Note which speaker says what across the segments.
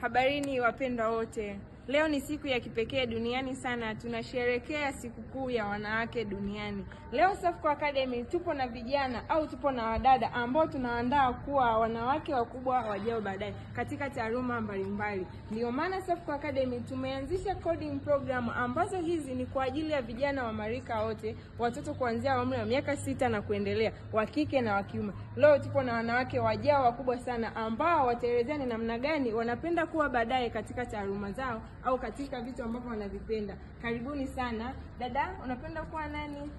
Speaker 1: Habarini wapendwa wote. Leo ni siku ya kipekee duniani sana, tunasherehekea sikukuu ya wanawake duniani. Leo Safco Academy tupo na vijana au tupo na wadada ambao tunaandaa kuwa wanawake wakubwa wajao baadaye katika taaluma mbalimbali. Ndio maana Safco Academy tumeanzisha coding program ambazo hizi ni kwa ajili ya vijana wa marika wote, watoto kuanzia umri wa miaka 6 na kuendelea, wa kike na wa kiume. Leo tupo na wanawake wajao wakubwa sana ambao wataelezea ni namna gani wanapenda kuwa baadaye katika taaluma zao au katika vitu ambavyo wanavipenda. Karibuni sana. Dada, unapenda kuwa nani?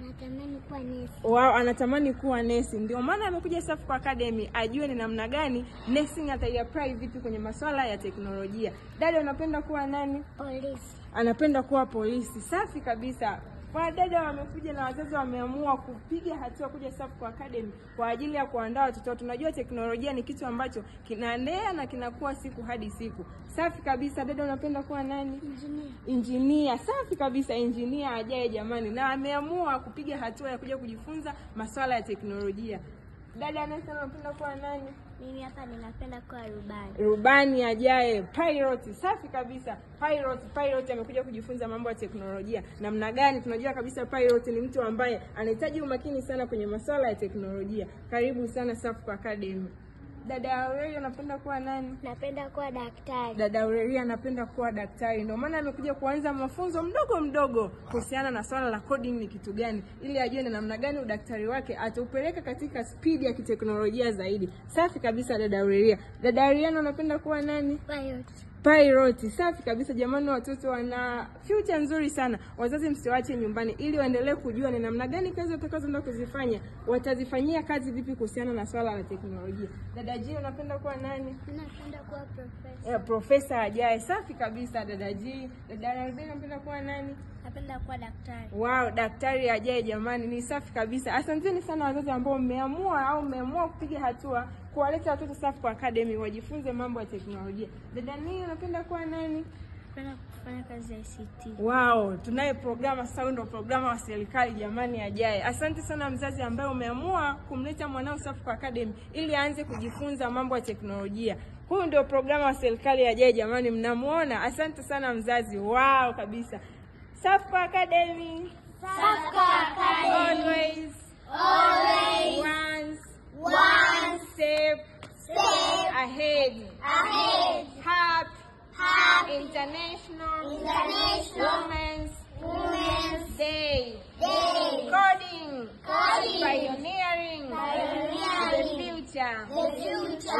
Speaker 2: Natamani kuwa nesi.
Speaker 1: Wow, anatamani kuwa nesi. Ndio maana amekuja Safco Academy ajue ni namna gani nursing ataiapply vipi kwenye masuala ya teknolojia. Dada, unapenda kuwa nani?
Speaker 2: Polisi.
Speaker 1: Anapenda kuwa polisi. Safi kabisa. Wadada wamekuja na wazazi wameamua kupiga hatua kuja Safco Academy kwa ajili ya kuandaa watoto. Tunajua teknolojia ni kitu ambacho kinaendelea na kinakuwa siku hadi siku. Safi kabisa. Dada, unapenda kuwa nani?
Speaker 2: Engineer.
Speaker 1: Engineer. Safi kabisa, engineer ajaye jamani. Na ameamua kupiga hatua ya kuja kujifunza masuala ya teknolojia. Dada anasema unapenda kuwa nani?
Speaker 2: Mimi hapa ninapenda kuwa rubani.
Speaker 1: Rubani ajaye, pilot. Safi kabisa. Pilot amekuja kujifunza mambo ya teknolojia. Namna gani? Tunajua kabisa pilot ni mtu ambaye anahitaji umakini sana kwenye masuala ya teknolojia. Karibu sana Safco Academy. Dada Aurelia anapenda kuwa nani?
Speaker 2: Napenda kuwa daktari.
Speaker 1: Dada Aurelia anapenda kuwa daktari. Ndio maana amekuja kuanza mafunzo mdogo mdogo kuhusiana na swala la coding ni kitu gani, ili ajue ni namna gani udaktari wake ataupeleka katika speed ya kiteknolojia zaidi. Safi kabisa dada Aurelia. Dada Ariana anapenda kuwa nani?
Speaker 2: Pilot.
Speaker 1: Pilot. Safi kabisa jamani, watoto wana future nzuri sana. Wazazi msiwache nyumbani ili waendelee kujua ni namna gani kazi watakazoenda kuzifanya, watazifanyia kazi vipi kuhusiana na swala la teknolojia. Dada G, unapenda kuwa nani?
Speaker 2: Napenda kuwa profesa.
Speaker 1: Profesa ajaye. Safi kabisa dada G. Dada Rarbel, unapenda kuwa nani?
Speaker 2: Napenda kuwa daktari.
Speaker 1: Wow, daktari ajaye jamani, ni safi kabisa. Asanteni sana wazazi ambao mmeamua au mmeamua kupiga hatua kuwaleta watoto Safco Academy wajifunze mambo ya teknolojia. Dada Nii, unapenda kuwa nani?
Speaker 2: Napenda kufanya kazi ya ICT.
Speaker 1: Wow, tunaye programa sasa, ndio programa wa serikali jamani ajaye. Asante sana mzazi ambaye umeamua kumleta mwanao Safco Academy ili aanze kujifunza mambo ya teknolojia. Huyu ndio programa wa serikali ajaye jamani, mnamuona. Asante sana mzazi. Wow kabisa. Safco Academy.
Speaker 2: Safco Academy.
Speaker 1: Always.
Speaker 2: Always.
Speaker 1: Once.
Speaker 2: One
Speaker 1: step.
Speaker 2: Step.
Speaker 1: Ahead.
Speaker 2: Ahead.
Speaker 1: Happy.
Speaker 2: Happy.
Speaker 1: International.
Speaker 2: International.
Speaker 1: Women's.
Speaker 2: Women's
Speaker 1: Day.
Speaker 2: Day.
Speaker 1: Coding.
Speaker 2: Coding.
Speaker 1: Pioneering.
Speaker 2: Pioneering.
Speaker 1: The future.
Speaker 2: The future.